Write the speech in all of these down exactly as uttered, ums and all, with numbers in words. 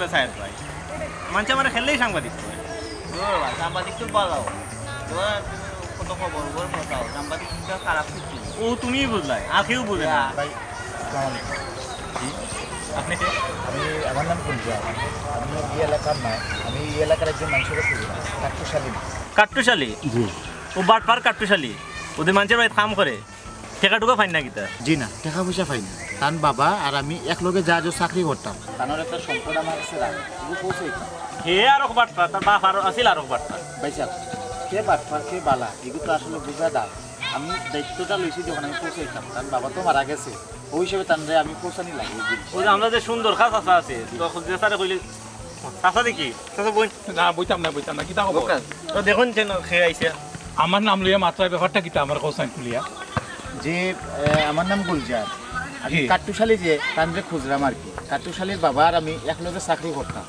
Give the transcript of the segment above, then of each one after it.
সাহেব ভাই, মানষে আমারে খেললেই সাংবাদিক কয়। ও ভাই, সাংবাদিক তো ভালো। তোমার কত খবর, খবর কোথাও? সাংবাদিক তো খারাপ কিছু না। ও তুমিই বুঝলায়, আর কেউ বুঝে না। ভাই, আসসালামু আলাইকুম। জি, আপনি কে? আমি, আমার নাম গুলজার। আমি এই এলাকার না, আমি এই এলাকার একজন মানুষের কাছে কাট্টুশালী। কাট্টুশালী? জি। ও বাটপার কাট্টুশালী। ওদের মানষের বাড়িত কাম করে। টেকা টুকা পাইন না কিতা? জি না, টেকা পয়সা পাই না। তান বাবা আর আমি একলগে যা যা চাকরি করতাম। তানোর একটা সম্পদ আমার কাছে রাখ, এগু পৌঁছাইতাম। হে আরক বাটপার, তার বাপ আরো আছিল আরক বাটপার। ভাই সাহেব, কে বাটপার, কে বালা, এগু তো আসলে বুঝা দায়। আমি দায়িত্বটা লইছি যখন আমি পৌঁছাইতাম, তান বাবা তো মারা গেছে, ওই হিসেবে তানরে আমি পৌঁছানি লাগে। ওই যে আমরা যে সুন্দর খা চাচা আছে, তো যে স্যারে কইলে, চাচা দেখি, চাচা বই। না, বইতাম না, বইতাম না, কিতা খবর? তো দেখুন কেন খেয়ে আইছে। আমার নাম লইয়া মাত্রায় ব্যাপারটা কিতা আমার কোসাইন খুলিয়া? যে, এ, আমার নাম গুলজার। আমি জি। কাট্টুশালী যে, তানরে খুঁজলাম আর কি। কাট্টুশালীর বাবা আর আমি একলগে চাকরি করতাম।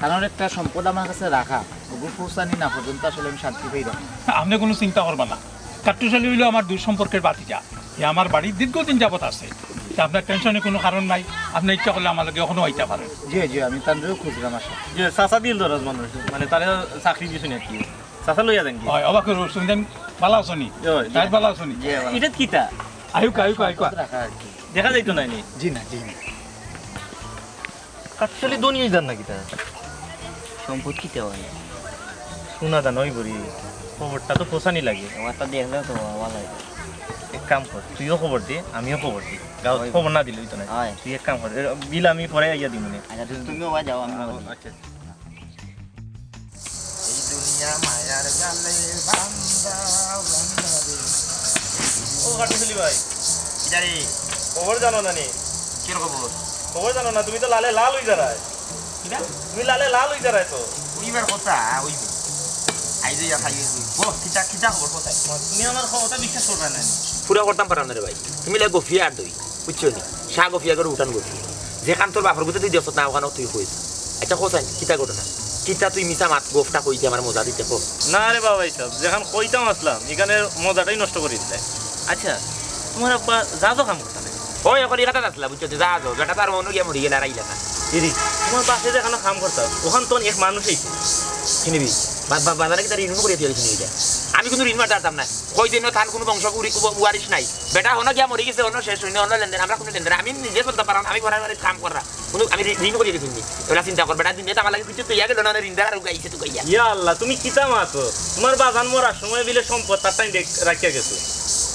তানোর একটা সম্পদ আমার কাছে রাখা, ওগু পৌঁছানি না পর্যন্ত আসলে আমি শান্তি পাইলাম না। আপনি কোনো চিন্তা করবা না, কাট্টুশালী হইলো আমার দূর সম্পর্কের ভাতিজা। হে আমার বাড়ির দীর্ঘদিন যাবত আছে। তা আপনার টেনশনে কোনো কারণ নাই, আপনি ইচ্ছা করলে আমার লগে এখনো আইতে পারেন। জি, জি, আমি তানরেও খুঁজলাম আসলে। যে চাচা দিল দরাজ মানুষ, মানে তারে চাকরি দিছইন আর কি। চাচা লইয়া যান কি? হয়, অবাক করে উঠছেন, জান, ভালা আছো নি? জি, জি। তাই ভালা আছো নি? জি, ভালা। ইটা কিতা? আইউক্কা, আইউক্কা, আইউক্কা। রাখা আর কি। দেখা যাইতো না নি? জি না, জি না। কাট্টুশালী ধনী হয়ে যান না কিতা? সম্পদ কিতা হয়? শোনা দান ওই বুড়ি, খবরটা তো পৌঁছানি লাগে। আমারটা দেখলেও তো ভালো লাগে। এক কাম কর, তুইও খবর দে, আমিও খবর দিই। গাঁও ওই। খবর না দিলে হইতো না। হয়। তুই এক কাম কর, এ, বিল আমি পরে আইয়া দিমু নে। আচ্ছা, তুমি, তুমিও বা যাও, আমি আচ্ছা। এই দুনিয়া মায়ার জালে বান্দা, বান্দা রে। ও কাট্টুশালী ভাই। কিতা রে? খবর জানো না নি? কির খবর? খবর জানো না? তুমি তো লালে লাল হই যারায়। কিতা? তুমি লালে লাল হই যারায় তো। ওইবার কথা, ওই আইজ ইয়া খাই গেছি। বল, কিতা, কিতা খবর, কোথায়? তুমি আমার কথা বিশ্বাস করবে না নি? পুরা করতাম পারলাম না রে ভাই। তুমি লাগে গফিয়া আর দই। বুঝছো নি? শাহ গফিয়া করে উঠান গফি। যেখান তোর বাপর গুতে তুই দেখছত না, ওখানে তুই কইস। আচ্ছা, কোথায়? কিতা ঘটনা? কিতা তুই মিছা মাত গফটা কইতে আমার মজা দিতে কো? না রে বাবা, এইসব যেখান কইতাম আসলাম, এখানে মজাটাই নষ্ট করে দিলে। আচ্ছা, তোমার আব্বা যা যা কাম করতে না? ওই, এখন এখানে আসলা, বুঝছো? যা যা, বেটা তার মনে গিয়া মরি গেলে আর আইলা না। দিদি, তোমার বাপে যেখানে কাম করতাম, ওখান তো এক মানুষ হইছে। চিনিবি? বা-, বা-, বাজারে কি তার ঋণ করে দিয়ে চিনি এটা? আমি কোনো ঋণ মারতে পারতাম না। কই দিন থান কোনো বংশ উরি-, উব-, ওয়ারিশ নাই। বেটা হনো গিয়া মরি গেছে, হনো শেষ হইনি, হনো লেনদেন, আমরা কোনো লেনদেন। আমি নিজে চলতে পারাম, আমি ঘরে ঘরে কাম করা। কোনো আমি ঋ-, ঋণ করিয়া গেছি নি। ওলা চিন্তা কর, বেটা দুনিয়া তো আমার লাগে কিছু তৈয়া গেল না, ঋণ দেওয়ার উগাই আছে তুই গাইয়া। ইয়া আল্লাহ, তুমি কিতা মাতো? তোমার বাজান মরার সময় বিলে সম্পদ তার টাইম দেখ-, রাখিয়া গেছো।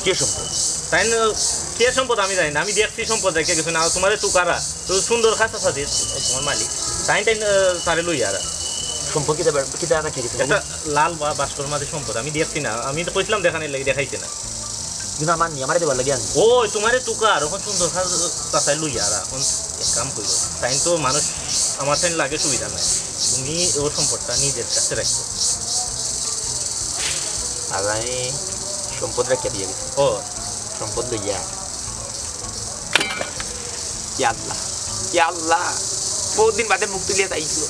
কে সম্পদ? তাই না, কে সম্পদ আমি জানি না, আমি দেখছি সম্পদ রাখিয়া গেছো না, তোমারে তুকারা, তো সুন্দর খাসা সাথে তোমার মালিক, তাই টাইম, আহ, তারে লইয়া আর। সম্পদ কিতা বে-, কিতা রাখিয়া গেছে? একটা লাল বা-, বাস্কর মাঝে সম্পদ, আমি দেখছি না, আমি তো কইছিলাম দেখানির লাগি, দেখাইছে না। কিন্তু আমার নি, আমারে দেবার লাগি আনি। ওই, তোমারে তুকার, ওখান সুন্দর খা-, চাচাই লইয়া আর এখন এক কাম কইরো। তাইন তো মানুষ, আমার তাইন লাগে সুবিধা নাই। তুমি ওর সম্পদটা নিজের কাছে রাখো। আর আমি সম্পদ রাখিয়া দিয়া গেছি। ও। সম্পদ লইয়া। ইয়া আল্লাহ, ইয়া আল্লাহ, বহুত দিন বাদে মুখ তুলিয়া চাইছো।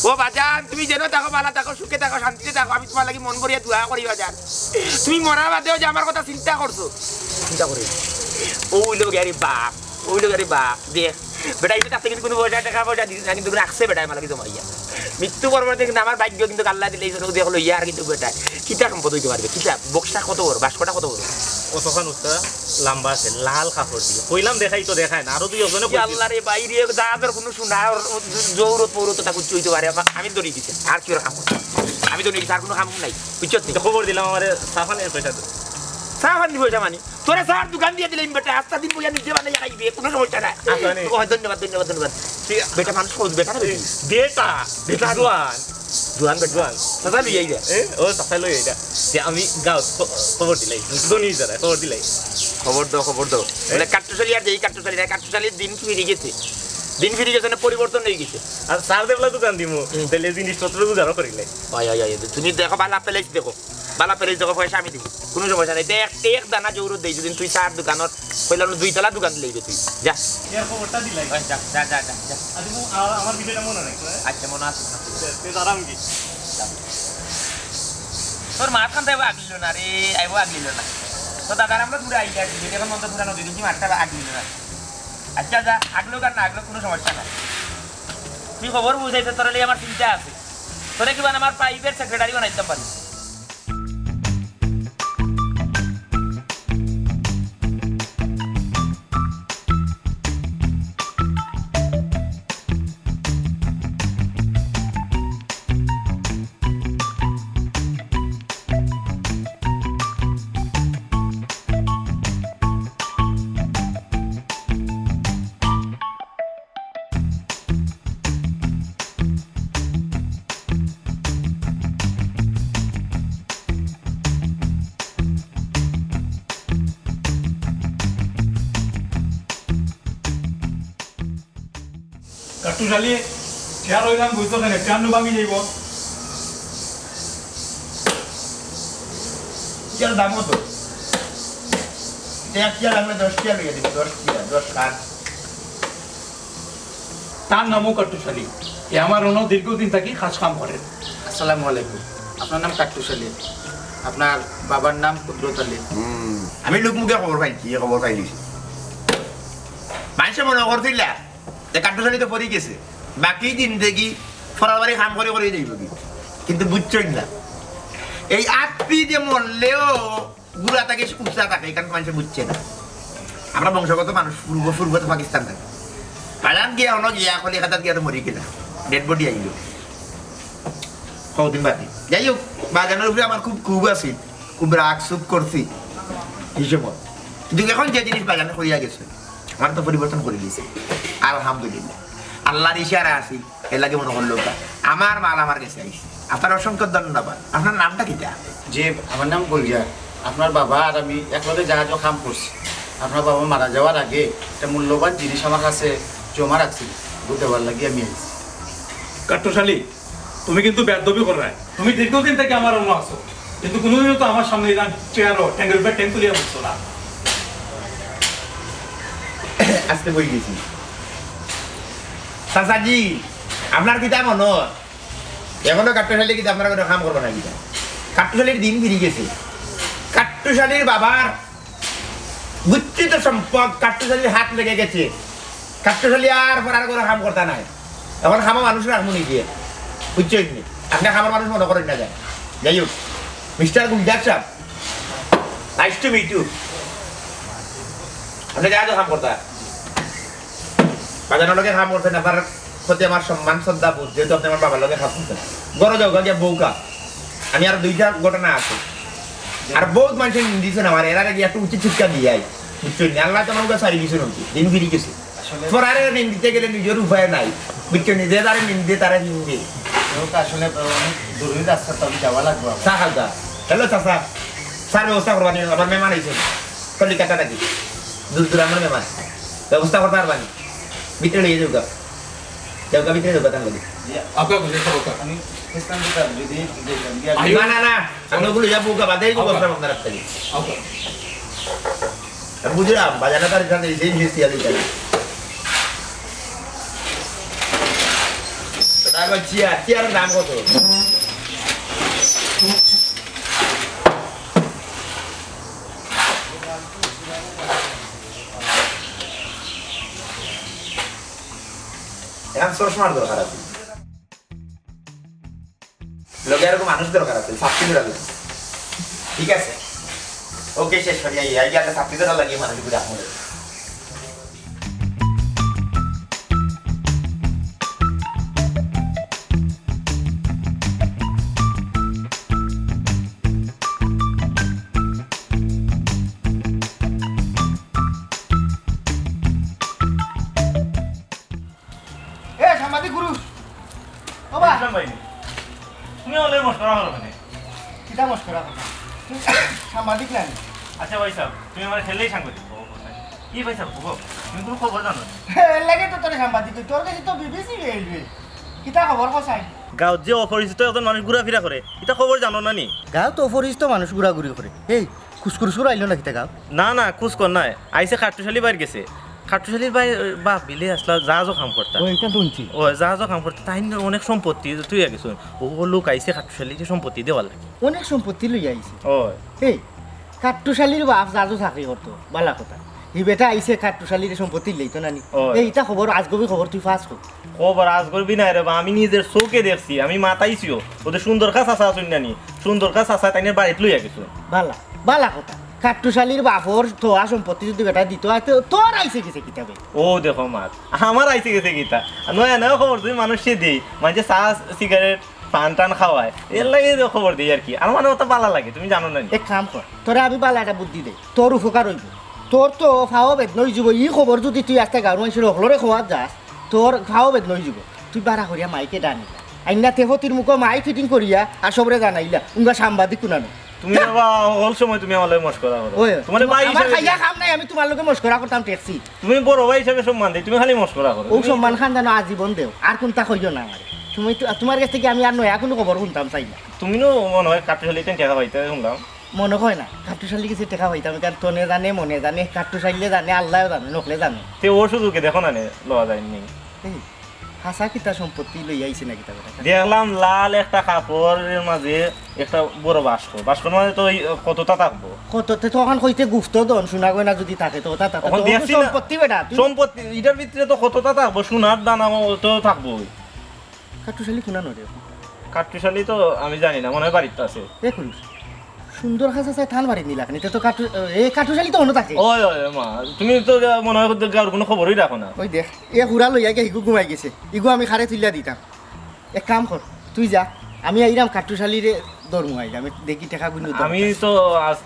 ও বাজান, তুমি যেন থাকো, ভালা থাকো, সুখে থাকো, শান্তিতে থাকো, আমি তোমার লাগি মন ভরিয়া দোয়া করি বাজান। তুমি মরার বাদেও যে আমার কথা চিন্তা করছো, চিন্তা করি। ও অইলো গিয়া রে বাপ, ও অইলো গিয়া রে বাপ, দেখ, বেটা, ইটা থাকতে কিন্তু কোনো পয়সা, টাকা পয়সা দিছে না, কিন্তু রাখছে বেটা আমার লাগি জমাইয়া। মৃত্যু পরবর্তী কিন্তু আমার ভাগ্য কিন্তু আল্লাহ দিলে এই জন্য দেখলো ইয়ার কিন্তু বেটা। কিতা সম্পদ হইতে পারবে? কিতা বক্সটা কত বড়? বাস্কটা কত বড়? কতখান উস্তা লম্বা আছে, লাল কাপড় দিয়ে। কইলাম দেখাই তো দেখায় না, আরো দুই একজনে ইয়া কইছে। আল্লাহ রে, বাইরে জাহাজের কোনো সোনা আর জৌরত পৌরত তা কিছু হইতে পারে। আমা-, আমি ধরে দিছি, আর কি ওর কাম করতে? আমি ধরে দিছি, আর কোনো কাম নাই, বুঝছো তো? তো খবর দিলাম আমারে চা পানির পয়সা দে। চা পানির পয়সা মানে? তোরে চার দোকান দিয়া দিলাম বেটা, আস্তা দিন বইয়া নিজে বানাইয়া খাইবে, কোনো সমস্যা নাই। আচ্ছা, নে। ও, ধন্যবাদ, ধন্যবাদ, ধন্যবাদ। ঠিক আছে। বেটা মানুষ সহজ, বেটা না বেটি? বেটা, বেটা জোয়ান। জোয়ান বেটা। জোয়ান। চাচা লই আইবা। এ, ও, চাচা লই আইবা। যে আমি গাঁও খ-, খবর দিলাই, ধনী যারা, খবর দিলাই। খবর দাও, খবর দাও। এ? বলে, "কাট্টুশালী আর যেই কাট্টুশালী নাই, কাট্টুশালীর দিন ফিরে গেছে। দিন ফিরে গেছে, না পরিবর্তন হয়ে গেছে।" আর চার দেবলা দোকান দিমু, হুম। তাহলে জিনিসপত্র জোগাড়ও করিলাই। অয়, অয়, অয়, তুমি দেখো, বালা প্লেস দেখো। বালা প্লেস দেখো, পয়সা আমি দিমু। কোনো সমস্যা নাই। তে এক, এক দানা জৌরত দেই, যদি তুই চার দোকানর কইলাম, দুই তলা দোকান দিলে অইবে তুই। যা। এর খবরটা দিলাই। ওই, যা, যা, যা, যা, যা। আচ্ছা, তুমি আমার, আমার বিষয়টা মনে রাখো, হ্যাঁ? আচ্ছা, মনে আছে, মনে আছে। তে, তে দাঁড়াম কি? যা। তোর মাথাখান তো আইবো আগলিল না রে, আইবো আগলিল না। তো দাদার আমরা দূরে আইলে আর কি, এখন মন তো পুরানো দুই দিন মাথাটা আগলিল না। আচ্ছা, যা, আগলো কার না আগলো, কোনো সমস্যা নাই। তুই খবর বুঝাইতে তোর লাগি আমার চিন্তা আছে। তোরে কিবা আমার প্রাইভেট সেক্রেটারি বানাইতাম পারি। কাট্টুশালী, চেয়ার অইলাম বুঝতো কেনে? চেয়ার নু ভাঙি যাইব। চেয়ার দাম কত? এক চেয়ার আমরা দশ চেয়ার লইয়া দিব, দশ চেয়ার, দশ কাঠ। তার নামও কাট্টুশালী। এ আমার অনো দীর্ঘদিন থাকি কাজ কাম করে। আসসালামু আলাইকুম। আপনার নাম কাট্টুশালী, আপনার বাবার নাম কুদরত আলী। হুম, আমি লোকমুখে খবর পাইছি, খবর পাইছি। মানুষে মনে করছিল যে কাট্টুশালী তো পড়ি গেছে, বাকি জিন্দেগি ফরার বাড়ি কাম করে করে যাইব কি, কিন্তু বুঝছই না। এই আত্তি যে মরলেও গুড়া থাকে, উঁচা থাকে, এখানে মানুষে বুঝছে না। আমরা বংশগত মানুষ, পূর্ব পূর্ব তো পাকিস্তান থাকে। পালান গিয়া অনো গিয়া কলিকাতাত গিয়া তো মরি গেল, ডেড বডি আইল কদিন বাদে। যাই হোক, বাজানোর উপরে আমার খুব খুব আছে, খুব রাগ সুখ করছি এই সময়। কিন্তু এখন যে জিনিস বাজানো করিয়া গেছে, আমার তো পরিবর্তন করে দিয়েছে, আলহামদুলিল্লাহ। আল্লাহর ইশারা আছি, এর লাগে মনে করলো ওটা। আমার মাল আমার কাছে আইছে। আপনার অসংখ্য ধন্যবাদ। আপনার নামটা কিতা? জি, আমার নাম গুলজার। আপনার বাবা আর আমি একলগে জাহাজও কাম করছি। আপনার বাবা মারা যাওয়ার আগে একটা মূল্যবান জিনিস আমার কাছে জমা রাখছিল, ওগুলো দেওয়ার লাগি আমি আইছি। কাট্টুশালী, তুমি কিন্তু বেয়াদবি কররায়। তুমি দীর্ঘদিন থাকি আমার অনো আছো, কিন্তু কোনোদিনও তো আমার সামনে ইলা চেয়ারও ঠেঙ্গের উপরে ঠেং তুলিয়া বসছো না। আজকে বই গেছি। চাচাজি, আপনার কিতা মনো? এখনো কাট্টুশালী কিতা আপনার কোনো কাম করবো না কিতা? কাট্টুশালীর দিন ফিরি গেছে। কাট্টুশালীর বাবার গুচ্ছিত সম্পদ কাট্টুশালীর হাত লেগে গেছে। কাট্টুশালী আর ফরার করে কাম করতা নাই। এখন কামো মানুষ রাখবো নিজে, বুঝছেন নি? আপনি কামর মানুষ মনে করেন না যায়। যাই হোক, মিস্টার গুলজার সাহেব, nice to meet you। আপনি জাহাজও কাম করতা, বাজানোর লগে কাম করছেন, আপনার প্রতি আমার সম্মান শ্রদ্ধা বোধ, যেহেতু আপনি আমার বাবার লগে কাম করছেন। ঘরো যাও, গিয়া বউকা। আমি আর দুইটা ঘটনা আছে। আর বহুত মানুষে নিন্দিছেন আমার, এরারে গিয়া একটু উচিত শিক্ষা দিয়ে আই। বুঝছেন নি? আল্লাহ তো আমাকে সারি দিয়েছেন, দিন ফিরি গেছে। আসলে ফরারে নিন্দিতে গেলে নিজের উপায় নাই। বুঝছেন নি? যে তারে নিন্দে, তারে নিন্দে। লোক আসলে অনেক দূরই রাস্তা, তো আমি যাওয়া লাগবো আমার। চা খাও চা। হ্যালো চাচা, চার ব্যবস্থা করবা নি? আমার মেহমান আইছে কলিকাতা থাকি, দূর দূরান্তর মেহমান। ব্যবস্থা করতে পারবা নি? ভিতরে লইয়া যাও গা। যাও গা, ভিতরে যাও গা, তার লগে। ইয়া, আপনার বুঝে খবর কর। আমি ইসলাম কিতাব যদি দেখলাম, ইয়া, আইও। না, না, না, আমি ওগুলো যাবো গা, বাদে এই আচ্ছা। ব্যবস্থা আপনার রাখতে হবে। আচ্ছা। আমি বুঝলাম, বাজারটা তার সাথে সেই জিনিস দিয়ে দিতে হবে। তারপর চেয়ার, চেয়ারের দাম কত? এখন চশমার দরকার আছে। লগে আর মানুষ দরকার আছে, ছাত্রী দরকার লাগে। ঠিক আছে, ওকে, শেষ করি আই, আই গিয়া ছাত্রী দরকার লাগে মানুষ ঘুরে আসলে। এ সাংবাদিক গুরু, ও বা। ইসলাম ভাই, তুমি অলে মস্করা করো কেনে? কিতা মস্করা করো? তুমি সাংবাদিক না নি? আচ্ছা ভাই সাহেব, তুমি আমার খেললেই সাংবাদিক। ও, ও, কি ভাই সাহেব, ও, তুমি কোনো খবর জানো না? এর লাগে তো তোর সাংবাদিক, তোর কাছে তো বিবিসি বেলবে। কিতা খবর কসাই? গাঁওত যে অপরিচিত একজন মানুষ ঘুরাফিরা করে, ইতা খবর জানো না নি? গাঁওত অপরিচিত মানুষ ঘুরাঘুরি করে। এই, খুসখুরসুর আইলো না কিতা গাঁও? না, না, খুসখুর নাই। আইছে কাট্টুশালী বাইর গেছে। কাট্টুশালীর বাই, বাপ বিলে আসলা, জাহাজও কাম করতা। ও, এটা শুনছি। ও, জাহাজও কাম করতা। তাই না অনেক সম্পত্তি তুই গেছো। ও, ও লোক আইছে কাট্টুশালীকে সম্পত্তি দেওয়ার লাগি। অনেক সম্পত্তি লইয়া আইছে। ও। এই, কাট্টুশালীর বাপ জাহাজও চাকরি করতো, বালা কথা। হি বেটা আইছে কাট্টুশালির সম্পত্তি লইতো না নি। ওই। এই ইতা খবর, আজগবি খবর তুই ফাঁস কর। খবর আজগবি নায় রে বা, আমি নিজর চউখে দেখছি, আমি মাতাইছিও। ওদের সুন্দর কাজ আছে, আসুন না নি? সুন্দর কাজ আছে, তাইনের বাড়িত লইয়া গেছো। বালা, বালা কথা। কাট্টুশালির বাপর থোয়া সম্পত্তি যদি বেটা দিত, আর তো-, তোর আইছে গেছে কিতা বে? ও দেখো মাত, আমার আইছে গেছে কিতা? নয়া নয়া খবর তুমি মানুষে দেই, মাঝে চা, সিগারেট, পান টান খাওয়ায়, এর লাগি তো খবর দেই আর কি। আমার মানে ওটা বালা লাগে, তুমি জানো না নি? এক কাম কর, তোরে আমি বালা একটা বুদ্ধি দেই, তোর উপকার অইবো। তোর তো ফাও বেদনা অইযিবো, ই খবর যদি তুই আস্তা গাঁওর মানষর হকলরে খবর দেস, তোর ফাও বেদনা অইযিবো। তুই বাড়া করিয়া মাইকে ডানি। আইন্না তে ফতির মুখো মাইক ফিটিং করিয়া আর সবরে জানাইলা, উঙ্গা সাংবাদিক কুনানো। তুমি বাবা, হকল সময় তুমি আমার লগে মস্করা করো। ওই, তোমার তুম-, ভাই আমার হিসাবে খাইয়া কাম নাই, আমি তোমার লগে মস্করা করতাম ঠেকছি। তুমি বড় ভাই হিসাবে সম্মান দেই, তুমি খালি মস্করা করো। ও তুমি সম্মান খান জানো আজীবন দেও, আর কুনতা কইও না আমারে। তুমি তো, তোমার গেছ থাকি আমি আর নয়া কুনু খবর হুনতাম চাই না। তুমি নু মনে হয় কাট্টুশালি টেন টেকা পাইতে হুনলাম। মনে হয় না, কাট্টুশালি গেছে টেকা পাইতাম, কারণ তনে জানে, মনে জানে, কাট্টুশালিয়ে জানে, আল্লায়ও জানে, নকলে জানে। তে ও সুযোগে দেখো না নে, লওয়া যায়নি। এই, হাছা কিতা সম্পত্তি লইয়া আইছে না কিতা বেটা? দেখলাম লাল একটা কাপড়ের মাঝে একটা বড় বাস্ক। বাস্কর মাঝে তো ওই কততা থাকবো। কত, তে তো অখন কইতে গুপ্ত ধন, সোনা গয়না যদি থাকে তো ওটা, তা তো অখন দেখছি না। সম্পত্তি বেটা, তুই সম্পত্তি, ইটার ভিতরে তো কততা থাকবো, সোনার দানা তো থাকবো। কাট্টুশালি কুনানো রে? কাট্টুশালি তো আমি জানি না, মনে হয় বাড়িত আছে। এ কুরুস, সুন্দর খাসা চাই থান বাড়িত নিলা খানি, তে তো কাট্টু-, এ কাট্টুশালি তো অন্য থাকে। ওই, ওই, ওই মা, তুমি তো মনে হয় গাঁওর কুনু খবরই রাখো না। ওই দেখ, এ হুরা লইয়া গিয়া হিগু ঘুমাই গেছে, ইগু আমি খারে তুলিয়া দিতাম। এক কাম কর, তুই যা, আমি আইরাম কাট্টুশালিরে ধরমু আইলে, আমি দেখি টেকা গুনু দরকার। আমি তো আজ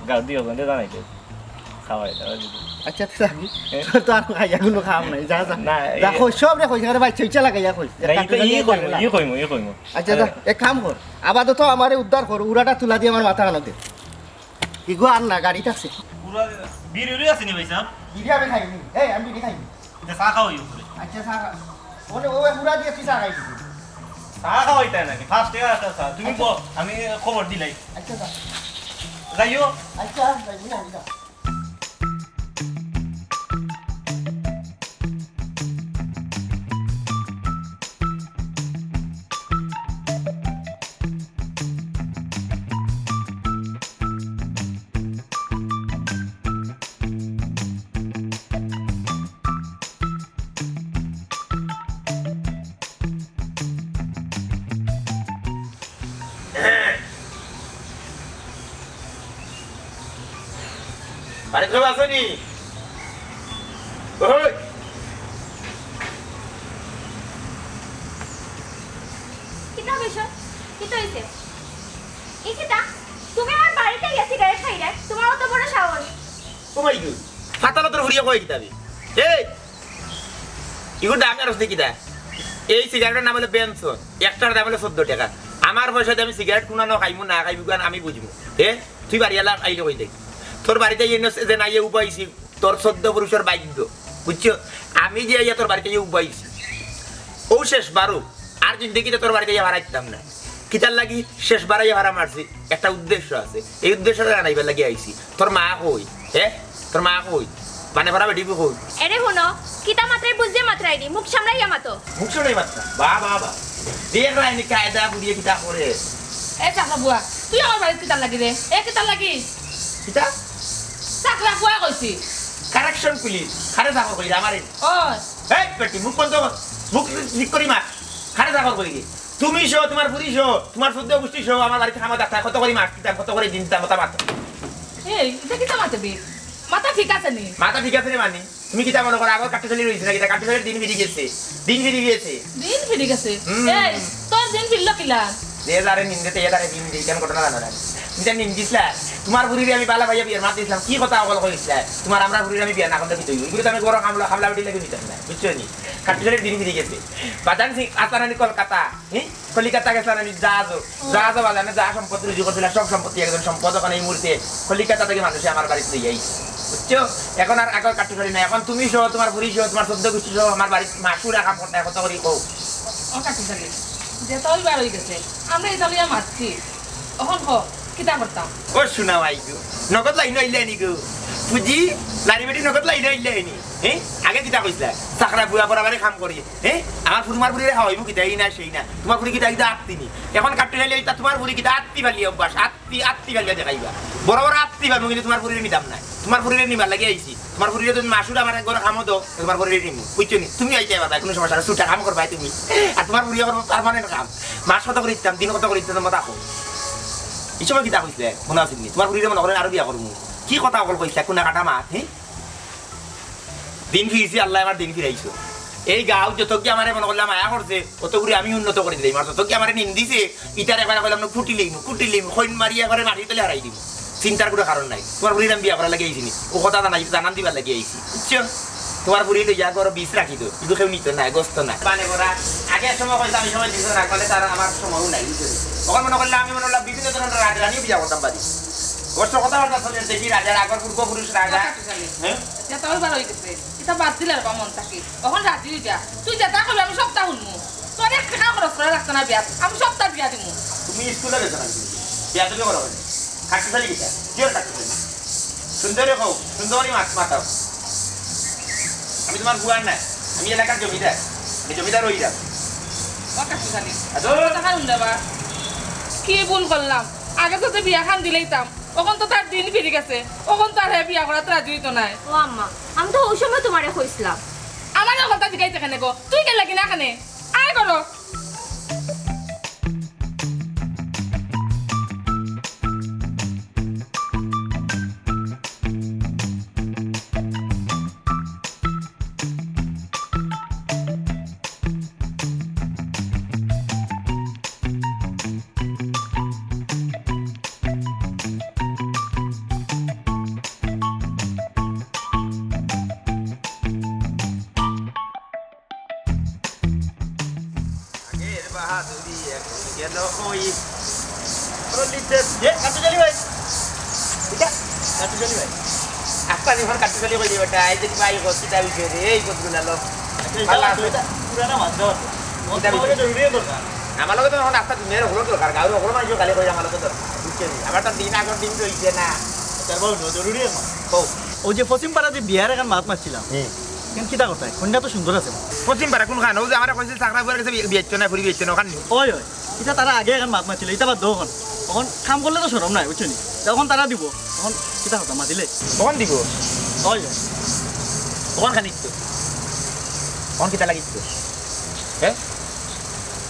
গাঁও দিয়া ওখানে জানাই দে। খাওয়াই দাওয়াই দিবি। আচ্ছা, তুই যাবি? এ? তোর তো আর খাইয়া কুনু কাম নাই, যা, যা। না, যা, এই কই, সবরে কই, আরে ভাই, চইচা লাগাইয়া কই। না, ই তো, কাট্টুশালি ই কইমু, কইলা। ই কইমু, ই কইমু। আচ্ছা, যা, আরে। এক কাম কর, আপাতত আমারে উদ্ধার কর, উড়াটা তুলা দিয়া আমার মাথা খানো দে। ইগু আর না, গাড়িত আছে। পুরা বিড়ি উড়ি আছে নি ভাই সাহেব? বিড়ি আমি খাইনি। এই, আমি বিড়ি খাইনি। এটা চা খাওয়াই উপরে। আচ্ছা, চা খা। ওরে, ও পুরা দিয়ে তুই চা খাইছিস। চা খাওয়াইতে নাকি? ফার্স্ট টাকা একটা চা। তুমি আচ্ছা। ব-, আমি খবর দিলাই। আচ্ছা, যা। যাইও। আচ্ছা, যাইবি না, আমি যা। বাড়িত কেউ আছো নি? ওই! কিতা বিষয়? কিতা অইছে? ই কিতা? তুমি আমার বাড়িত আইয়া সিগারেট খাইরায়? তোমার অত বড় সাহস? ও মাই গড! ফাতালতর ফুড়িয়ে কয় কিতা বে? এই! ইগুর দাম আর আছে কিতা? এই সিগারেটর নাম অইলো বেনসন, একটার দাম অইলো চৌদ্দ টেকা। আমার পয়সাদি আমি সিগারেট কুনানো খাইমু না খাইমু, ইগুয়ান আমি বুঝমু। এ, তুই বাড়িআলা আইলে কই দেখ। তোর বাড়িত আইয়া ইনো যে নাইয়ে উবাইছি, তোর চৌদ্দ পুরুষর বাধ্য। বুঝছো? আমি যে আইয়া তোর বাড়িত আইয়া উবাইছি। অউ শেষ বারো, আর জিন্দেগিত তোর বাড়িত আইয়া ভাড়া দিতাম না। কিতার লাগি শেষ বারো আইয়া ভাড়া মারছি? একটা উদ্দেশ্য আছে। এই উদ্দেশ্যটা জানাইবার লাগি আইছি। তোর মা কই? এ? তোর মা কই? মানে ভরা বেটি কই? এরে হুনো, কিতা মাতরায় বুঝিয়া মাতরায়নি, মুখ সামলাইয়া মাতো। মুখ সামলাই মাতরায়? বাহ, বাহ, বাহ। দেখরায়নি কায়দা বুঝিয়া কিতা করে। এ চাকরা বুয়া, তুই আমার বাড়িত কিতার লাগি রে? এ কিতার লাগি? কিতা? চাকরা বুয়া কইছি। কারেকশন পুলিশ, কারে চাকর কইরে আমারে? ও। এই বেটি, মুখ বন্ধ কর। মুখ ঠিক করি মাত। কারে চাকর কইরে? তুমি সহ, তোমার ফুরি সহ, তোমার চৌদ্দ গুষ্টি সহ আমার বাড়িত কামো থাকতায়, কত করি মাস দিতাম, কত করি দিন দিতাম, অতা মাতো। এই, ইতা কিতা মাতে বে? মাথা ঠিক আছে নি? মাথা ঠিক আছে নি মানে? তুমি কিতা মনো করো, আগর কাট্টুশালি রইছে না কিতা? কাট্টুশালির দিন ফিরি গেছে, দিন ফিরি গেছে। দিন ফিরি গেছে? হুম। এই, তোর দিন ফিরলো কিলা? যে যারে নিন্দে, তে যারে দিন দেয়, ইখান ঘটনা জানো না? তুমি তো নিন্দিছলা। তোমার ফুরিরে আমি বালা পাইয়া বিয়ার মাত দিছলাম, কি কথা অকল কইছলা? তোমার আমরার ফুরিরে আমি বিয়া না করলে কিতা অইবো? ইগুরে তো আমি গরম কামলা, কামলা বেটির লাগি নিতাম না, বুঝছো নি? কাট্টুশালির দিন ফিরি গেছে। বাদান সিং আস্তা নানি কলকাতা। হুম? কলিকাতা গেছলা নানি জাহাজো। জাহাজো বাজানে যা সম্পত্তি রুজি করছিলা, সব সম্পত্তি একজন সম্পদ অখন এই মুহূর্তে কলিকাতা থাকি মানুষে আমার বাড়িত লইয়া আইছে। বুঝছো? অখন আর আগর কাট্টুশালি নাই। অখন তুমি সহ, তোমার ফুরি সহ, তোমার চৌদ্দ গুষ্টি সহ আমার বাড়িত মাসুরা কাম করতায়, কত করি কও। ও কাট্টুশালি, যেতা অইবার অই গেছে। আমরা ইতা লইয়া মাতছি। অখন ক, কিতা করতাম? ও সোনা মাই গো, নগদ লাইন আইলে নি গো। বুঝি, লারি বেটি নগদ লাইলে আইলে হয়নি। হ্যাঁ, আগে কিতা কইছিলা? চাকরা বুয়া বরাবরে কাম করি। হ্যাঁ, আমার ফু-, তোমার ফুরিরে খাওয়াইমু কিতা, এই না সেই না। তোমার ফুরি কিতা কিতা আত্তি নি। এখন কাট্টু খাইলে ইতা তোমার ফুরি কিতা আত্তি বালিয়া অভ্যাস, আত্তি, আত্তি বালিয়া দেখাইবা। বড় বড় আত্তি বানো কিন্তু তোমার ফুরিরে নিতাম না। তোমার ফুরিরে নিবার লাগি আইছি। তোমার ফুরিরে তুমি মাসুর আমার এক ঘরে কামো দাও, তোমার ফুরিরে নিমু। বুঝছো নি? তুমি আইতে পারবা, কোনো সমস্যা নাই। ছুটা কাম করবায় তুমি। আর তোমার ফুরিয়ে করবো পার্মানেন্ট কাম। মাস কত করে দিতাম, দিন কত করে দিতাম, তোমরা দেখো। এই সময় কিতা কইছিলা? মনো আছে নি? তোমার ফুরিরে মনো করেন আরো বিয়া করমু। কি কথা অকল কইছিলা? কোনা কাটা মাত, হ্যাঁ? দিন ফিরছি, আল্লায় আমার দিন ফিরাইছো। এই গাঁও যত কি আমারে মনো করলা মায়া করছে, অত করি আমি উন্নত করি দিলাম। আর যত কি আমারে নিন্দিছে, ইতারে একবার কইলাম না, কুটি লইমু, কুটি লইমু, খইন মারি একবারে মাটির তলে হারাই দিমু। চিন্তার কোনো কারণ নাই। তোমার ফুরিরে আমি বিয়া করার লাগি আইছি নি, ও কথা জানাই, জানান দিবার লাগি আইছি, বুঝছো? তোমার ফুরি লইয়া ঘরো বিষ রাখি দো, কিন্তু কেউ নিত না, গোস্ত না। মানে ওরা আগে এক সময় কইতাম, এই সময় দিত না, বলে তার আমার সময়ও নাই, বুঝছো? তখন মনো করলে আমি মনে করলাম বিভিন্ন ধরনের রাজরানীও বিয়া করতাম পারি। অবশ্য কথাবার্তা চলে দেখি রাজার আগর পূর্বপুরুষ রাজা। হ্যাঁ? ইটা তো অইবার অই গেছে। ইটা বাদ দিলে আর বা মন থাকি। অখন রাজি অই যা। তুই যেটা কইবি আমি সবটা হুনমু। তোর এক টেকা খরচ করা লাগতো না বিয়াত। আমি সবটা দিয়া দিমু। তুমি স্কুলে গেছো না? বিয়া তুমি করো না। কাটতে চালি কিতা? কি ওর কাটতে চালি? সুন্দরে কও, সুন্দরী মাত মাতাও। আমি তোমার বুয়ার না, আমি এলাকার জমিদার। আমি জমিদার অই যাম। ও কাকু জানি। আদো। কথা কানুন দেবা। কি ভুল করলাম? আগে যদি বিয়া খান দিলাইতাম, অখন তো তার দিন ফিরি গেছে, অখন তো আর হে বিয়া করাত রাজি অইতো নায়। ও আম্মা, আমি তো ওই সময় তোমারে কইছিলাম। আমারে কথা জিগাইতে কেনে গো? তুই কেন লাগি না কেনে? আয় করো। আগের বাহাদুরি এখন গেল কই? চলিতে, এ, কাট্টুশালী ভাই। এটা? কাট্টুশালী ভাই। আস্তা জীবন কাট্টুশালী কই দিবে, এটা? এই যে ভাই, হসপিটাল গেছে, এই বদগুলা লোক। আচ্ছা, এটা ভালো আছে। এটা পুরানা মাত দেওয়া তো। এটা তোমার লগে জরুরি দরকার। আমার লগে তো এখন আস্তা মেয়ের হলো দরকার, গাঁওর হলো মানুষ খালি কই আমার লগে দরকার। বুঝছো নি? আমার তো দিন আগর দিন রইছে না। তার বউ জরুরি এখন। কও। ওই যে পশ্চিম পাড়া যে বিয়ার এখন মাত মারছিলাম। হুম। কেন কিতা করতায়? কন্যা তো সুন্দর আছে। পশ্চিম পাড়া কোনখান? ও যে আমারে কইছিল চাকরা বুয়ার গেছে বিয়ে, বিয়ে হচ্ছে না, ফুরি বিয়ে হচ্ছে না, ওখান নি? ওই, ওই। ইটা তারা আগে এখন মাত মারছিল, ইটা বাদ দেও এখন। এখন কাম করলে তো শরম নাই, বুঝছো নি? এখন তারা দিব। এখন কিতা কথা মাতিলে? কখন দিব? ওই, ওই। কখন খানিক তো? কখন কিতা লাগিত তো? হ্যাঁ?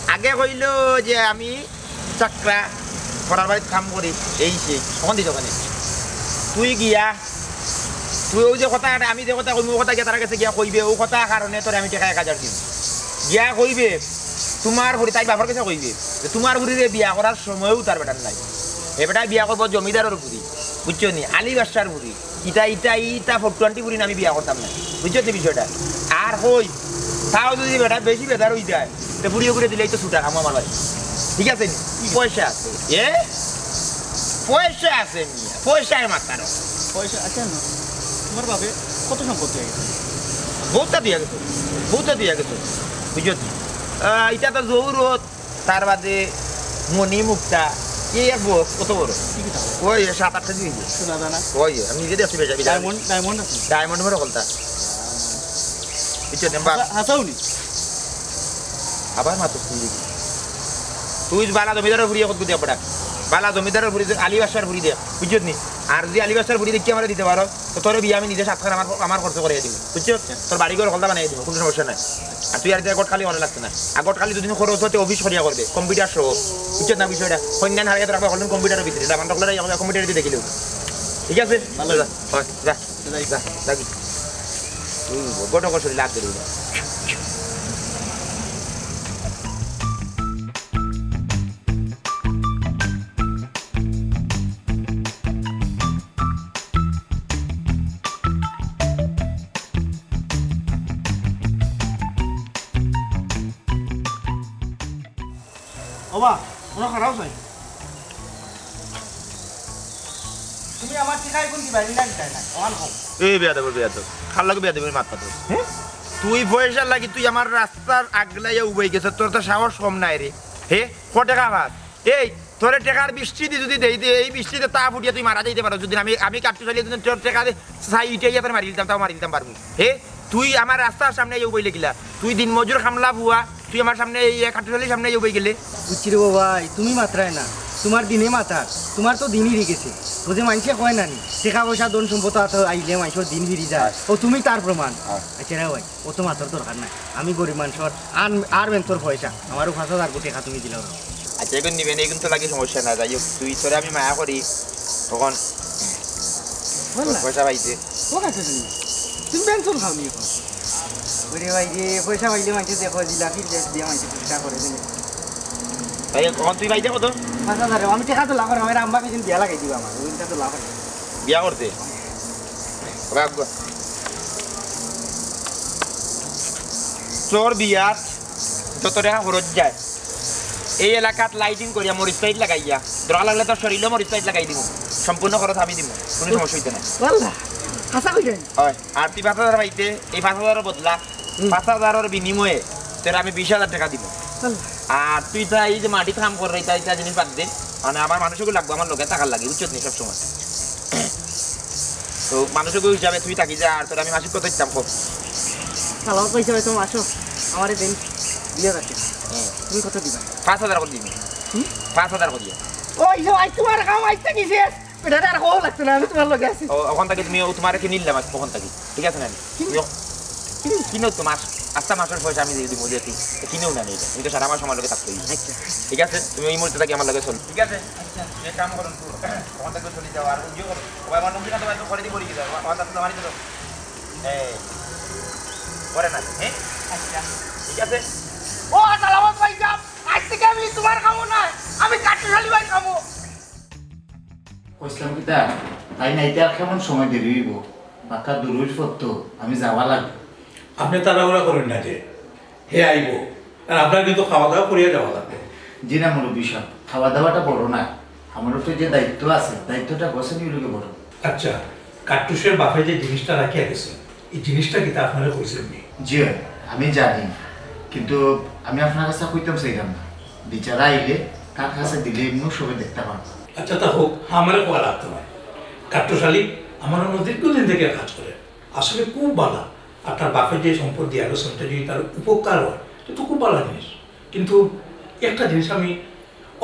আগে কইলো যে আমি চাকরা, পরার বাড়িত কাম করি, এই সেই। কখন দিত ওখানে? তুই গিয়া, তুই ওই যে কথা, আমি যে কথা কইমু, ও কথা গিয়া তার গেছে গিয়া কইবে, ও কথা কারণে তোরে আমি টেকা এক হাজার দিমু। গিয়া কইবে, তোমার ফুরি, তাই বাপর গেছে কইবে, যে তোমার ফুরিরে বিয়া করার সময়ও তার বেটার নাই। এ বেটায় বিয়া করবো জমিদারর ফুরি, বুঝছো নি? আলী বাদশার ফুরি। ইটা, ইটা, ইটা ফোর টোয়েন্টি ফুরি আমি বিয়া করতাম না, বুঝছো নি বিষয়টা? আর কই, তাও যদি বেটা বেশি বেদার অই যায়, তে ফুরিও করে দিলেই তো ছুটা খামো আমার বাড়ি। ঠিক আছে নি? পয়সা আছে। এ? পয়সা আছে মিয়া, পয়সায় মাতার। পয়সা আছে না? তোমার বাপে কত সম্পত্তি হয়ে গেছে? বহুতটা দিয়া গেছে, বহুতটা দিয়া গেছে, বুঝছো নি? আহ, ইটা তো জহুরত, তার বাদে মণি মুক্তা, এই এক বক্স কত বড়? কি কি থাকে? ওই সাত আট কেজি হইবে। সোনা দানা? ওই, আমি নিজে দেখছি বেচা, বেচা। ডায়মন্ড, ডায়মন্ড আছে? ডায়মন্ড মনে হলতা। বুঝছো নি? বা- হাসা-, হাসাও নি? আবার মাতো তুই দেখি। তুই বালা জমিদারর ফুরি কত দিয়া পড়া? বালা জমিদারর ফুরি দেখ, আলী বাদশার ফুরি দেখ, বুঝছো নি? আর যদি আলী বাদশার ফুরি দেখি আমারে দিতে পারো, তো তোরে বিয়া আমি নিজে সাতখান আমার, আমার খরচ করিয়া দিমু, বুঝছো? তোর বাড়ি ঘর হলতা বানাই দিমু, কোনো সমস্যা নাই। আর তুই আর এটা গটকালি করা লাগতো না। আর গটকালি দুদিন খরচ হতে অফিস করিয়া করবে, কম্পিউটার সহ, বুঝছো না বিষয়টা? কন্যান হারিয়ে রাখবে, হলেন কম্পিউটারের ভিতরে, এটা বান্ধব করে কম্পিউটারে দিয়ে দেখিলেও। ঠিক আছে? ভালো। যা, হয়, যা, যা, যা, যা। হুম, গটক শরীর লাগ দিল। ওবা, ওরা খারাপ চাই। তুমি আমার টিকা এখন দিবা, আমি না দিতাই না, ওখান হোক। এই বেয়াদব, বেয়াদব। খাল লাগে বেয়াদব, মাত মাতো। হ্যাঁ? তুই পয়সা লাগি, তুই আমার রাস্তার আগলাইয়া উবাই গেছ, তোর তো সাহস কম নাই রে। হে, কত টাকা পাস? এই, তোরে টেকার বৃষ্টি দি যুদি দেই দে, এই বৃষ্টিতে তা ফুটিয়া তুই মারা যাইতে পারো। যুদি আমি, আমি কাট্টুশ আলী যুদি তোর টেকা দি চাই ইটাই তোরে মারি দিতাম, তাও মারি দিতাম পারমু। হে, তুই আমার রাস্তার সামনে আইয়া উবাই লাগিলা। তুই দিন মজুর খামলা বুয়া, তুই আমার সামনে এই কাট্টুশ আলীর সামনে আইয়া উবাই গেলে। বুঝছি রে বাবা, তুমি মাতরায় না, তুমার দিনে মাতার, তুমার তো দিন হিরি গেছে। ও যে মানষে কয় না নি, টেকা পয়সা ধন সম্পদ আতো আইলে মানষর দিন হিরি যায়। ও তুমি তার প্রমাণ। আচ্ছা রে ভাই, অত মাতর দরকার নাই। আমি গরিব মানষর, আর, আর মেন্তর পয়সা, আমারও পাঁচ হাজার টেকা তুমি দিলাও না। আচ্ছা, এখন নিবেন, এখন তো লাগি সমস্যা না। যাই হোক, তুই, তোরে আমি মায়া করি, তখন বললা? পয়সা পাইতে। ও কাছে তুমি, তুমি পেনশন খাওনি এখন? ওরে ভাই রে, পয়সা পাইলে মানষে দেখো, জিলাপি দেশ দিয়া মানষে পয়সা করে দিলে। ভাই, এখন তুই পাইতে কত? পাঁচ হাজার। আমি টেকা তো লাভ, আমার আম্মা কিছু বিয়া লাগাই দিবা আমার, ওই টেকা তো লাভ। বিয়া করতে? রাখবো। তোর বিয়াত যত টেকা খরচ যায়, এই এলাকাত lighting করিয়া মরিচ light লাগাইয়া, দরকার লাগলে তোর শরীরেও মরিচ light লাগাই দিমু, সম্পূর্ণ খরচ আমি দিমু, কুনু সমস্যা অইতো নায়। ওয়াল্লাহ, হাছা কইরা নি? অয়, আর তুই পাঁচ হাজার পাইতে, এই পাঁচ হাজারর বদলা, হুম। পাঁচ হাজারর বিনিময়ে তোরে আমি বিশ হাজার টেকা দিমু। ওয়াল্লাহ। আর তুই তা এই যে মাটিত কাম কররে, ইতা, ইতা জিনিস বাদ দে, মানে আমার মানুষগুলো লাগবো, আমার লগে থাকার লাগি, বুঝছস নি, সবসময়। তো মানুষের হিসাবে তুই থাকি যা, আর তোর আমি মাসিক কত দিতাম কম? সালামত পয়সা হয়তো মাসো আমারে দেন দুই হাজার টেকা। হুম। তুমি কত দিবা? পাঁচ হাজার করি দিবি। হুম? পাঁচ হাজার করি। ওই যে ভাই, তোমার কাম আইতে কি শেষ? এটা আর কও লাগতো না, আমি তোমার লগে আছি। ও, ওখান থেকে তুমি, ও তোমার কি নিলাম আজ, ওখান থেকে, ঠিক আছে না? কিনো। তুমি ও-, কিনো। কিনো তো মাস, আস্তা মাসের পয়সা আমি দিয়ে দিব, যেহেতু কিনেও না নেই, তুমি তো সারা মাস আমার লগে থাকতেই। আচ্ছা। ঠিক আছে, তুমি এই মুহূর্তে থাকি আমার লগে চলো, ঠিক আছে? আচ্ছা। তুমি এক কাম করো, ওখান থেকে চলে যাও, আর ইয়ে করো। ও আমার নবীন তো একটু করে দিয়ে পড়ি গেছে, আমার কাছে মারি দিল। এই, করে না, হ্যাঁ? আচ্ছা। ঠিক আছে? ও, সালামত ভাই সাহেব, আজ থেকে আমি তোমার খাবো না, আমি কাট্টুশ আলী ভাই খাবো। কইছিলাম কিতা, তাই নাইতে আর কেমন সময় দেরি হইব? বাক্কা দূরইর পথ তো, আমি যাওয়া লাগবে। আপনি তাড়াহুড়া করেন না যে, হে আইব, আর আপনার কিন্তু খাওয়া দাওয়া করিয়া যাওয়া লাগবে। জি না মুরব্বী সাহেব, খাওয়া দাওয়াটা বড় না, আমার উপরে যে দায়িত্ব আছে, দায়িত্বটা গোছানি লোকে বড়। আচ্ছা, কাট্টুশের বাপে যে জিনিসটা রাখিয়া গেছে, এই জিনিসটা কিতা আপনারে কইছেন নি? জি অয়, আমি জানি, কিন্তু আমি আপনার কাছে কইতাম চাইলাম না। বিচারা আইলে তার কাছে দিলে এমনিও সবে দেখতে পারবো। আচ্ছা, তা হোক, আমারে কওয়া লাগতো না। কাট্টুশ আলী আমার অন্য দীর্ঘদিন থেকে কাজ করে, আসলে খুব ভালা। আর তার বাপে যে সম্পদ দিয়া গেছে, ওটা যদি তার উপকার হয়, এটা তো খুব ভালা জিনিস। কিন্তু একটা জিনিস আমি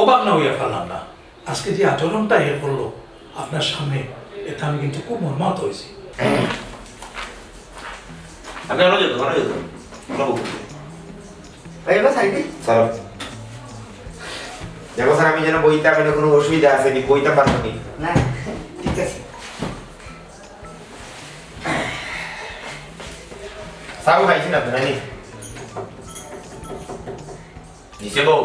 অবাক না হইয়া পারলাম না, আজকে যে আচরণটা এ করলো আপনার সামনে, এতে আমি কিন্তু খুব মর্মাহত হয়েছি। আপনি আরো যেত, আরো যেত। ভাই, এবার সাইডে। স্যার, দেখো স্যার, আমি যেন বইতাম, এনে কোনো অসুবিধা আছে নি? বইতাম পারবো নি? না, ঠিক আছে। চা খাইছেন আপনারা নি? নিচে বউ।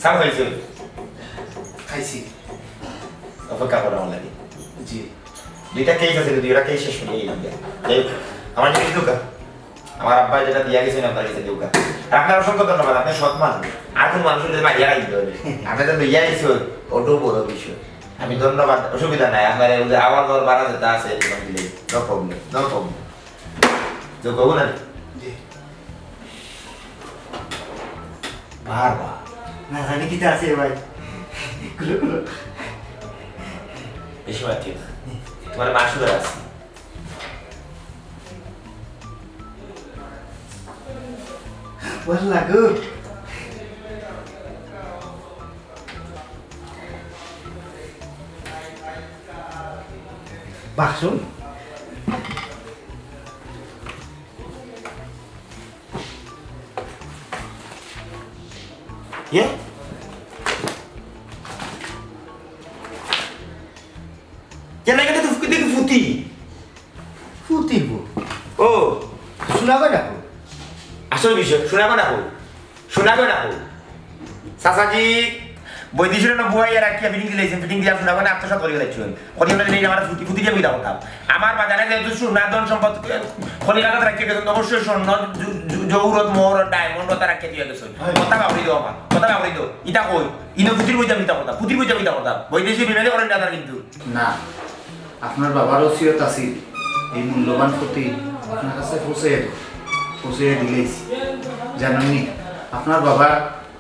চা খাইছেন? খাইছি। অপেক্ষা করো আমার লাগি। জি। দুইটা কেস আছে, দুইটা কেস শেষ হয়ে গেল। যাই হোক, আমার জিনিস ঢুকা। আমার আব্বা যেটা দিয়া গেছেন আপনার কাছে ঢুকা। আর আপনার অসংখ্য ধন্যবাদ, আপনি সৎ মানুষ। আর কোন মানুষের যদি মারিয়া খাইতে হবে। আপনি তো লইয়া গেছেন, ওটাও বড় বিষয়। আমি ধন্যবাদ, অসুবিধা নাই। আপনার ওই যে আওয়ার দেওয়ার বাড়া যেটা আছে, এটা দিলে। No problem, no problem। যোগ হবো না? জি। বারবার। না জানি কিতা আছে ভাই। খুলো, খুলো। বেশি মাতিও না। তোমার মা সুগার আছে। ভালো লাগো। বাক্স? ইয়ে? কেন এখানে তো ফুকি দেখি ফুতি? ফুতির বউ। ও। সোনা গয়না কই? আসল বিষয়, সোনা গয়না কই? সোনা গয়না কই? চাচাজি, বৈদেশিক না বুয়াইয়া রাখিয়া ফিটিং দিলাইছেন, ফিটিং দিয়া সোনা গয়না আত্মসাৎ করি গেলাইছেন। করি আমরা এই আমার ফুতি, ফুতি দিয়ে বিদা করতাম। আমার বাজারে যেহেতু সোনা ধন সম্পদ, খনি কাগজ রাখিয়া গেছেন, অবশ্যই স্বর্ণ, জু-, জু-, জৌরত, মোহর, ডায়মন্ড, ওটা রাখিয়া দিয়ে গেছেন। হয়। কথা বাবরি দেও আমার, কথা বাবরি দেও। ইটা কই? ইনো ফুতির বইতে বিদা করতাম, ফুতির বইতে বিদা করতাম। বৈদেশিক বিবাদে করেন না তার কিন্তু। না, আপনার বাবার ওসিয়ত আছিল, এই মূল্যবান ফুতি আপনার কাছে পৌঁছে দেব। বুঝিয়ে দিলেই জানেননি, আপনার বাবার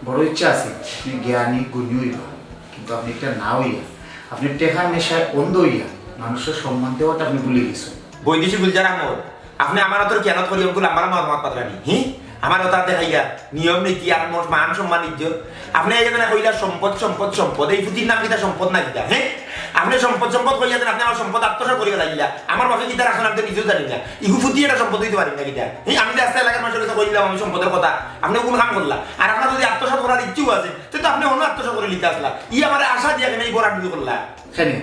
বড় ইচ্ছা আছে আপনি জ্ঞানী গুণী হইবা, কিন্তু আপনি এটা না হইয়া, আপনি টেকা নেশায় অন্ধ হইয়া মানুষের সম্মান দেওয়াটা আপনি ভুলে গেছেন। বৈদেশি গুলজার আহমদ, আপনি আমার হাতর কেন করি অঙ্কুল আমার মাত মাত পাতলানি, হি? আমার ওটা দেখাইয়া নিয়ম নীতি আর মোর মান সম্মান ইজ্জত। আপনি এই যে না কইলা সম্পদ, সম্পদ, সম্পদ, এই ফুতির নাম কিতা সম্পদ না কিতা, হ্যাঁ? আপনি সম্পদ, সম্পদ কইয়া দেন, আপনি আমার সম্পদ আত্মসাৎ করিয়া লাগিলা। আমার বাপে কিতা রাখছেন আমি তো নিজেও জানি না। ইগু ফুতি এটা সম্পদ দিতে পারি না কিতা? হ্যাঁ, আমি যে আস্তা এলাকার মানুষের কাছে কইলাম আমি সম্পদের কথা, আপনি কোন কাম করলা? আর আপনার যদি আত্মসাৎ করার ইচ্ছেও আছে, তো, তো আপনি অন্য আত্মসাৎ করে নিতে আসলা। ই আমার আশা দিয়ে আপনি এই বরাট করলা। কেনে?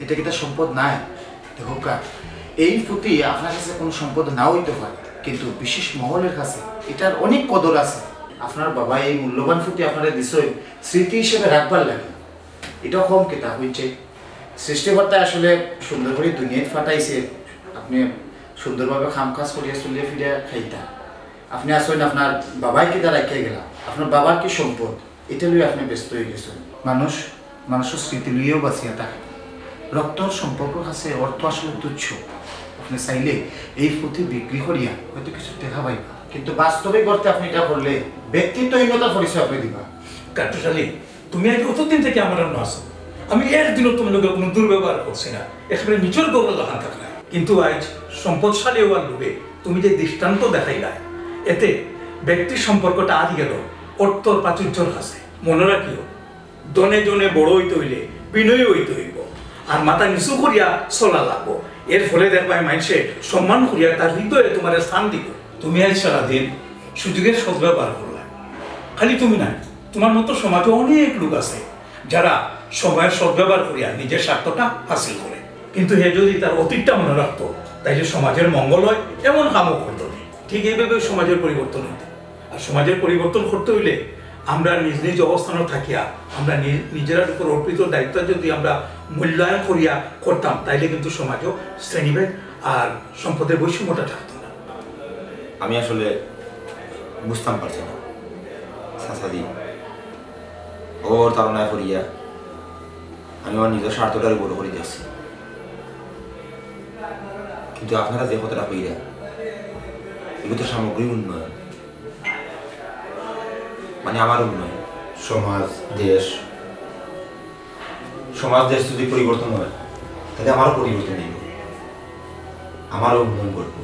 এটা কিতা সম্পদ নাই? দেখুক্কা, এই ফুতি আপনার কাছে কোনো সম্পদ না হইতে পারে, কিন্তু বিশেষ মহলের কাছে এটার অনেক কদর আছে। আপনার বাবা এই মূল্যবান ফুতি আপনারে দিছই স্মৃতি হিসেবে রাখবার লাগি। এটা কম কিতা হইছে? সৃষ্টিকর্তা আসলে সুন্দর করে দুনিয়াত ফাটাইছে, আপনি সুন্দরভাবে কাম কাজ করিয়া চলিয়া ফিরিয়া খাইতা। আপনি আসলে আপনার বাবাই কিতা রাখিয়া গেলা, আপনার বাবার কি সম্পদ, এটা লইয়া আপনি ব্যস্ত হয়ে গেছেন। মানুষ মানুষের স্মৃতি লইয়াও বাঁচিয়া থাকে। রক্তর সম্পর্কর কাছে অর্থ আসলে তুচ্ছ। আপনি চাইলে এই ফুতি বিক্রি করিয়া হয়তো কিছু টেকা পাইবা, কিন্তু বাস্তবিক অর্থে আপনি এটা করলে ব্যক্তিত্বহীনতার পরিচয় আপনি দিবা। কাট্টুশালী, তুমি আজ অতদিন থেকে আমার অন্য আছো, আমি একদিনও তোমার লগে কোনো দুর্ব্যবহার করছি না, একেবারে নিজের গৌরব লাখান থাকলে। কিন্তু আজ সম্পদশালী হওয়ার লোভে তুমি যে দৃষ্টান্ত দেখাইলায়, এতে ব্যক্তির সম্পর্কটা হারিয়ে গেল অর্থর প্রাচুর্যর কাছে। মনে রাখিও, ধনে জনে বড় হইতে হইলে বিনয়ী হইতে হইব, আর মাথা নিচু করিয়া চলা লাগবো। এর ফলে দেখবায় মানুষে সম্মান করিয়া তার হৃদয়ে তোমার স্থান দিব। তুমি আজ সারাদিন সুযোগের সদ্ব্যবহার করলা, খালি তুমি না, তোমার মতো সমাজে অনেক লোক আছে যারা সময়ের সদ্ব্যবহার করিয়া নিজের স্বার্থটা হাসিল করে, কিন্তু হে যদি তার অতীতটা মনে রাখতো, তাইলে সমাজের মঙ্গল হয় এমন কামও করতো না। ঠিক এইভাবে সমাজের পরিবর্তন হইতে, আর সমাজের পরিবর্তন করতে হইলে আমরা নিজ নিজ অবস্থানও থাকিয়া আমরা নি- নিজেরার উপর অর্পিত দায়িত্ব যদি আমরা মূল্যায়ন করিয়া করতাম, তাইলে কিন্তু সমাজও শ্রেণীভেদ আর সম্পদের বৈষম্যটা থাকতো না। আমি আসলে বুঝতাম পারছি না চাচাজি, ওর ধারণায় করিয়া আমি আমার নিজের স্বার্থটারে বড় করে দিয়েছি। কিন্তু আপনারা যে কথাটা কইরা, এগুলো তো সামগ্রিক উন্নয়ন, মানে আমার উন্নয়ন। সমাজ, দেশ, সমাজ দেশ যদি পরিবর্তন হয়, তাহলে আমারও পরিবর্তন হইব, আমারও উন্নয়ন ঘটব,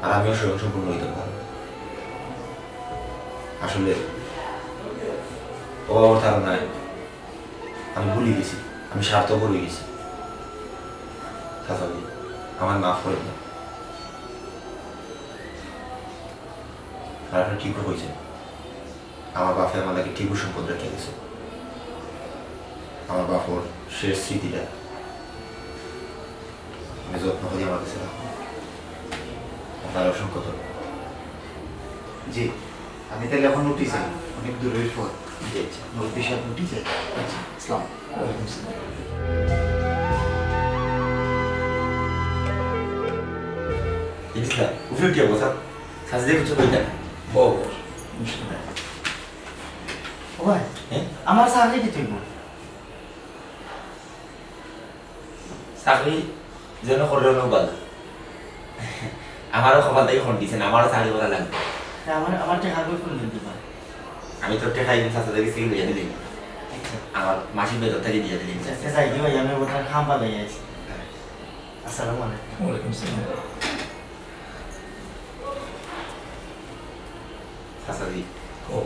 আর আমিও স্বয়ংসম্পূর্ণ হইতে পারব। আসলে অভাবর ধারণায় আমি ভুলে গেছি, আমি স্বার্থপর হয়ে গেছি। চাচাজি, আমার মাফ করে দিন। আর আপনি ঠিকও কইছেন, আমার বাপে আমার লাগে ঠিকও সম্পদ রেখে গেছে। আমার বাপর শেষ স্মৃতিটা আমি যত্ন করি আমার কাছে রাখবো। আপনার অসংখ্য ধন্যবাদ। জি, আমি তাহলে এখন উঠি যাই, অনেক দূরের পথ। জি, আচ্ছা। মুরব্বী সাহেব, উঠি যাই। আচ্ছা, আসসালাম। ওয়ালাইকুম আসসালাম। ইসলাম, উঠে উঠে বসা। সাজিদে কিছু কইতা না। বউ, বউ। ও ভাই, হ্যাঁ? আমার চাকরি কি তুই বল? চাকরি যেন করলে অনেক ভালো। আমারও কপাল থেকে ফোন দিয়েছেন, আমারও চাকরি করা লাগবে। তা আমার, আমার টেকা কই ফোন দিতে পারে? আমি তো টেকা এনে চাচাদের কাছ থেকে লইয়া দিলাম। আচ্ছা। আমার মাসিক বেতন থেকে দিয়ে দিলাম। আচ্ছা, যাই কি ভাই, আমি ওটা খাম পালাই আছি। আসসালামু আলাইকুম। ওয়ালাইকুম আসসালাম। চাচাজি, ও।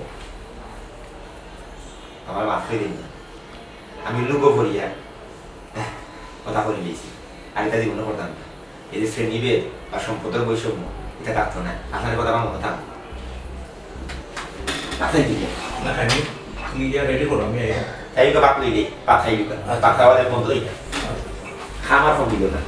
আমার মাফ করে দিন না। আমি লুকো পড়িয়া কথা করে নিয়েছি, আর এটা জীবনে করতাম না। এই যে শ্রেণীভেদ বা সম্পদের বৈষম্য, এটা থাকতো না। আপনার কথা আমার মনে থাকতো। আপনাই দিকে। না খাইনি, তুমি গিয়া রেডি করো, আমি আইয়া। তাই তো ভাত লই দে, ভাত খাই দিবা। ভাত খাওয়া বন্ধ হয়ে যায়। খামার ফোন দিল না।